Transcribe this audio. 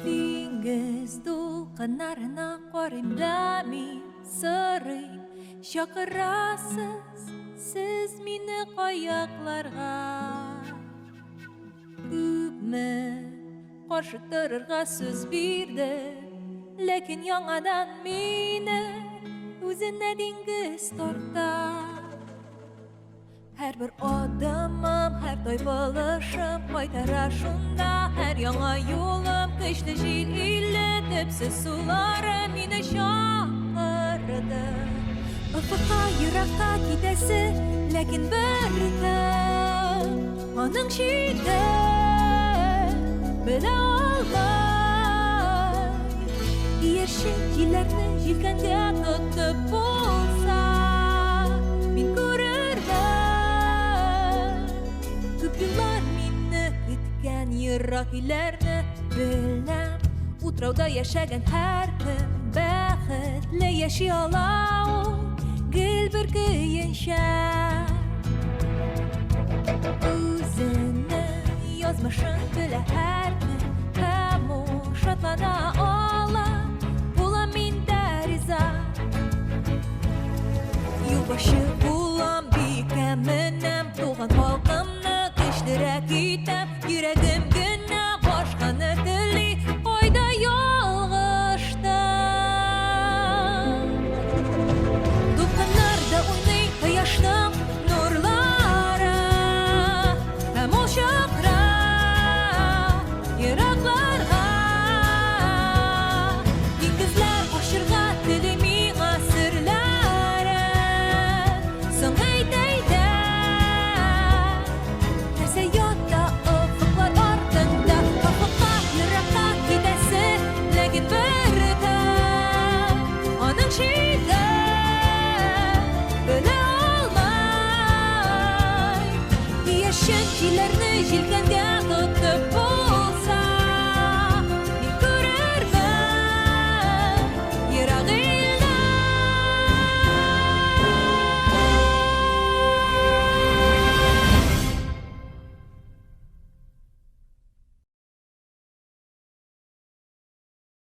Диңгез дулкыннарына карыйм да мин сорыйм, чакырасыз сез мине каякларга? Күпме каршы торырга сүз бирде, ләкин яңадан мине үзенә диңгез тарта. Һәрбер адымым, һәр тайпылышым кайтара шунда, һәр яңа юлым көчле җил иле, төпсез сулары мине чакырды. Офыкка еракка китәсе, ләкин бер кем аның чиген белә алмый. Иярчен җилләрне җилкәнгә тотып булса, мин күрермен. Күп еллар мине көткән ерак илләрне беләм. Утрауда яшәгән һәркем бәхетле яши ала ул гел бер көенчә. Үзенең язмышын белә һәркем һәм ул шатлана ала. Булам мин дә риза. Юлбашчы булам, биеккә менәм, туган халкымны көчлерәк итәм. Йөрәгем генә башканы тели, кайда ялгыштым? Дулкыннарда уйный кояшның нурлары, һәм ул чакыра еракларга. Диңгезләр ачырга тели миңа серләрен. Соң әйт, әйдә, нәрсә ята офыклар артында? Офыкка еракка китәсе, ләкин бер кем аның чиген белә алмый. Яшен җилләрне җилкәнгә